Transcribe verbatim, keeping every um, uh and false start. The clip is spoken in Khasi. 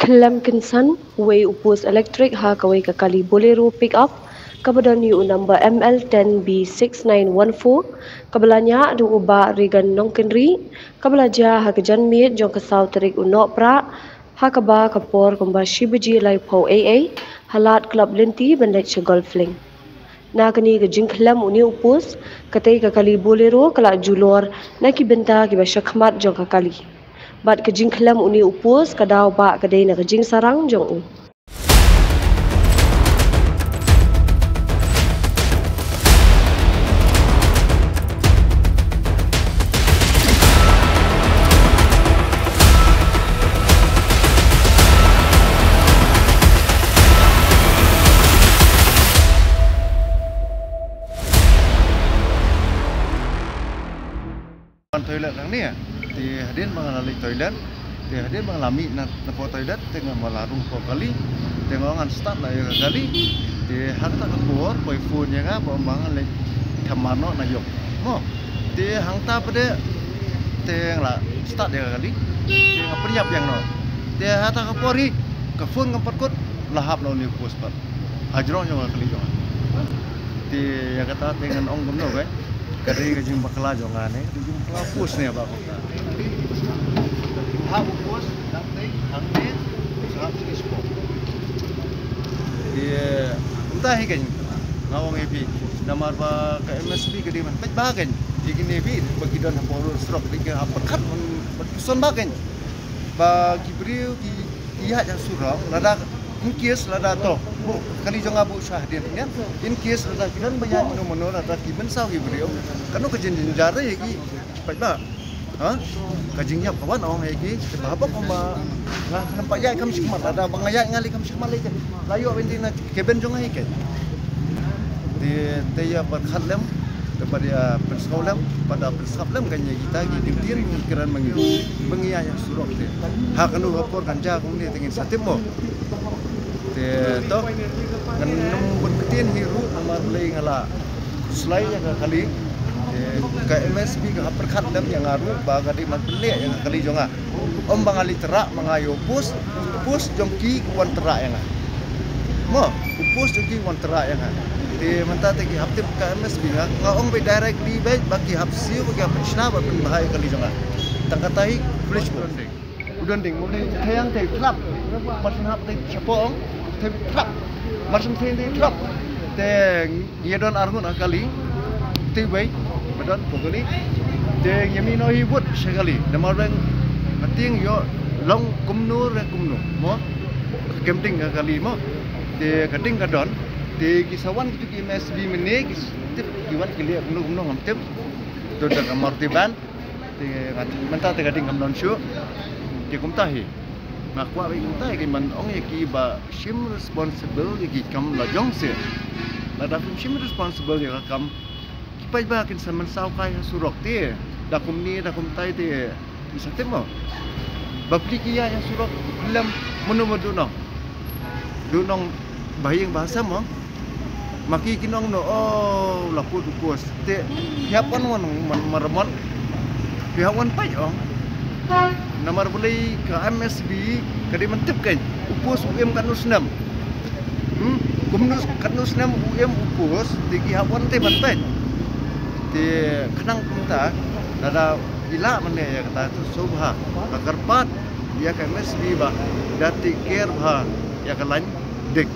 Khlem kynsan, uwei u post elektrik ha kawei ka kali Bolero pickup, kaba don ïa u number M L ten B six nine one four, kaba la ñiah da u Bah Regan Nongkynrih, kaba la jia ha ka janmiet jong ka saw tarik u Nohprah, ha kaba ka por kumba shi baje laiphew A A, ha lad Club Lynti ban leit sha Golf Link. Na kane ka jingkhlem une u post, katei ka kali Bolero ka la julor na ki bynta kiba shakhmat jong ka kali. Bad ka jingkhlem une u post ka daw ba ka dei na ka jingsarang jong u. Wan toilet hangne. Te hadien ba nga la leit toilet, te hadien ba nga la mih na, napoh toilet, te nga ma la rung hapoh kali. Te nga ong ngan start noh ïa ka kali. Te ha kata ka por poi phone ïa nga ba ong ba ngan leit thymmar noh na ïong. Mo. Te hangta pat de te nga la start ïa ka kali. Te nga pynïap ïa nga noh. Te ha kata ka por hi ka phone ngam pat kut, la hap noh une u post pat hajrong jong ka kali jong nga. Te ïa kata te ngan ong kumno, guys. Ka dei ka jingbakla jong nga ne, ka dei jingbakla post ne ba kumta. Hap u post dang tei hangne, sngap sngap spot. Te kumta hi ka jingkylli. Nga ong ïa phi, namar ba ka M S B ka dei ban peit ba kein. Ïa kine phi ba ki don hapoh surok, dei ki hap pyrkhat ban, ban pyrshang ba kein. Ba ki briew ki ïaid ha surok, lada in case lada to, bu, kali jong nga bu sha hadien ne. In case lada ki don ba ïaid mano mano, lada ki mynsaw ki briew, kano ka jingjynjar ïa ki, paidbah. Ha? Ka jingïap ka wan ong ïa ki, te ba haba kumba nga khlem pat ïaid kam shikmat, lada ba nga ïaid nga leit kam shikmat lei te. La ïoh ban dei na keben jong nga hi kein. Te, te ïa pyrkhat lem, te pat ïa pynsngew lem, pat da pynsngap lem kan ïa kita ki ktien ki kren ma ngi. Ba ngi ïaid ha surok te. Ha kano ka por kan jia kumne te ngin sa tip mo. Te to, ngan nym bun ktien hi ruh namar balei nga la khuslai ïa ka kali. Te ka M S B ka hap pyrkhat lem ïa nga ruh ba ka dei ban pynleh ïa ka kali jong nga. Ym ba nga leit tyrrah ma nga ïa u post, u post jong ki u wan tyrrah ïa nga. Mo, u post jong ki u wan tyrrah ïa nga. Te mynta te ki hap tip ka M S B nga, nga ong ba directly ba, ba ki hap siew, ba ki hap pynshna, ba pynbha ïa ka kali jong nga. Tang kata hi, foolish mo. U don ding, mo ni thayang te trap. Mar syn hap te chapo ong, te trap. Mar syn te trap. Te Ngi don arngut ha kali. Te wei ba don hapoh kali. Te ngi mih noh hi wut sha kali. Namar ba nga tieng ïoh long kumno re kumno mo. Ka kem ding ha kali mo. Te ka ding ka don. Te ki sa wan kitu ki M S B mynne ki tip ki wan ki leh kumno kumno ngam tip. To da ka Maruti van. Te nga, mynta te ka ding kam don shuh. Te kumta hi. Nga kwah ba kumta hi, ki man ong ïa ki ba shim responsible ïa ki kam la jong seh. Lada phim shim responsible ïa ka kam, ki paidbah kin sa mynsaw kai ha surok te. Da kumne da kumtai te. Ki sa tip mo. Ba pli ki ïa ha surok lem mano mo duh nong. Duh nong ba ïing ba sem mo. Ma ki kin ong no, oh, la put u post. Te, phi hap wan wan man marmot. Phi hap wan peit ong. Namar balei ka M S B ka dei ban tip kein. U post u im katno snem. Hmm? Kumno katno snem u im u post, te ki hap wan te ban peit. Te khnang kumta, lada i lah ban leh ïa kata te sngewbha. Ka kyrpad ïa ka M S B ba da take care bha ïa ka lain dik.